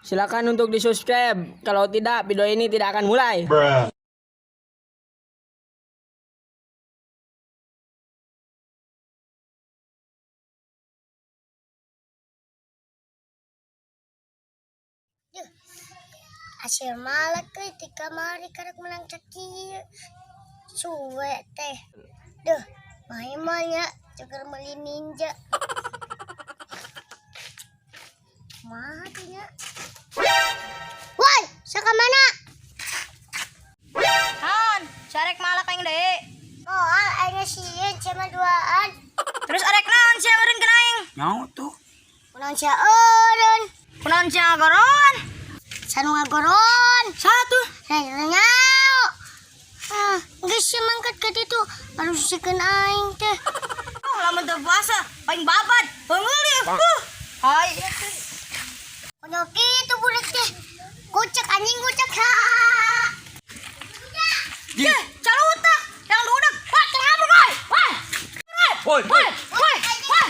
Silakan untuk di-subscribe. Kalau tidak, video ini tidak akan mulai. Bruh. Hasil malak euy ti kamari karek menang sakieu. Suwe teh. Duh, main mah nya ceker meuli ninja. Kumaha teh nya? Woi, sia ka mana? Naon, sia arek malak aing deui. Moal aing sieun sia mah duaan. Terus arek naon sia eureun aing? Nyaho tuh. Kunaon sia eureun? Kunaon sia ngagoroan? Saha nu ngagoroan. Satu. Nyaho. Ah, geus sia mangkat ka ditu, alusikeun aing teh. Oh, lamun teu puasa, paling babad. Heunggeul ieu. Huh. Hai. Kunaon kitu budak teh? Kucek anjing kucek. Ha. Ye, calutak. Yang budak. Wah, tengah woi. Woi. Woi, Woi, woi, woi.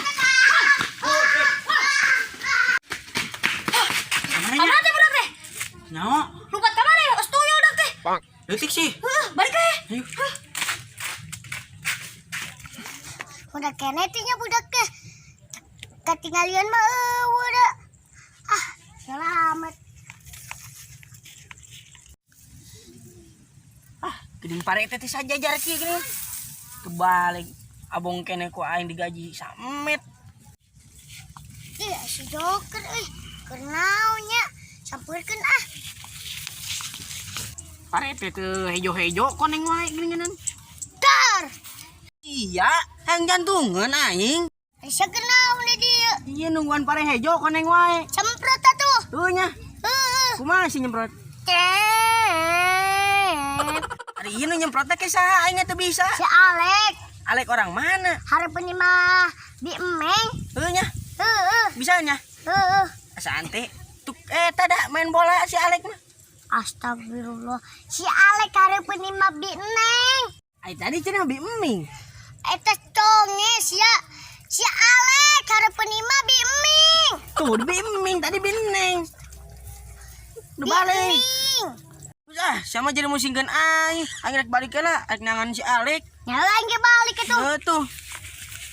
Kamana teh budak teh? Nyaho. Lumpat ka mana? Geus tuyul budak teh. Leutik sih. Heuh, balik we. Ayo. Udah kene teh nya budak teh. Katinggalian mah eueuh da. Ah, selamat. Ah, geuning pare teh sajajar kieu geuning. Kebalik abong keneh ku aing digaji samet. Ih, si Joker euy. Keur naon nya? Sampeurkeun ah. Pare teh teu hejo-hejo koneng wae geuningan. Dar. Iya, hayang jantungan aing. Sia keur naon di dieu? Iya nungguan pare hejo koneng wae. Semprot atuh. Tuh nya, Heuh. kumaha sih nyemprot? Cep. Ari ieu nu nyemprotna ke saha aing teu bisa. Si Alek Alek orang mana? hareupeun mah bi emeng. Heuh nya, Heuh, bisa nya. heuh. Asa ante tuk tada main bola si Alek mah. Astagfirullah. Si Alek hareupeun mah bi neng. Ai tadi cenah bi eming. Eta conges ya. Si Alek hareupeun mah bi eming. Tuh bi eming tadi bi neng. Nu Bi balik. eming. Ah, sama jadi musingkeun aing. Aing rek balik heula, rek nangan si Alek. Nyala aing ge balik atuh. Heuh tuh.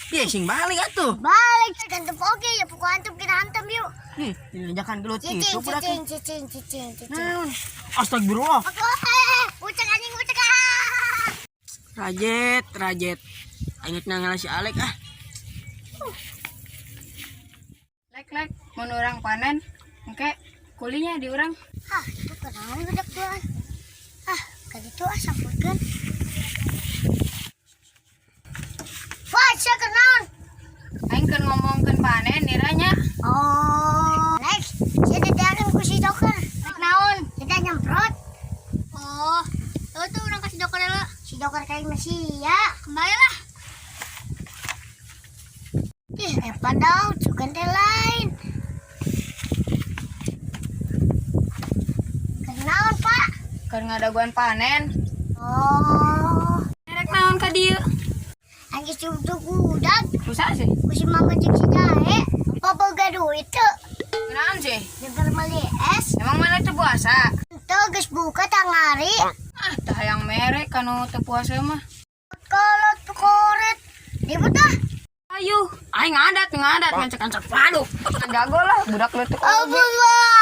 Iya sing balik atuh. Balik gantem oge ya pokok antum kita hantem yuk. Nih, dilejakan gelut Cicing itu budak. cicing cicing cicing cicing. Naon? Astagfirullah. Aku eh ucek anjing ucek ah. Rajet, rajet. Aing rek nangan si Alek ah. Lek lek, mun urang panen, engke kulinya di urang. Ah, itu kenaon budak duaan. Ah, ka ditu ah sampeurkeun. Wah, sia kenaon? Aing keur ngomongkeun panen niranya. Oh, Lex, sia didareun ku si Joker. Rek naon? Kita nyemprot. Oh, tuh urang kasih joker lah. Si Joker kayak masih ya. Kembali lah. Ih, padahal juga teh lain. Kenaon, Pak? Keur ngadaguan panen. Oh, Rek naon ka dieu? anjing cucu budak. Susah sih. Ku si mama jeung si Jahe. Apa boga duit tuh? Naon sih? Jeung meuli es. Emang mana teu puasa? Tuh geus buka tangari. Ah, tah hayang mere kanu teu puasa mah. Kolot koret. Ribut ah. Ayo, aing ngadat ngadat ngancak-ngancak waduh. Jago lah budak leutik. Allah.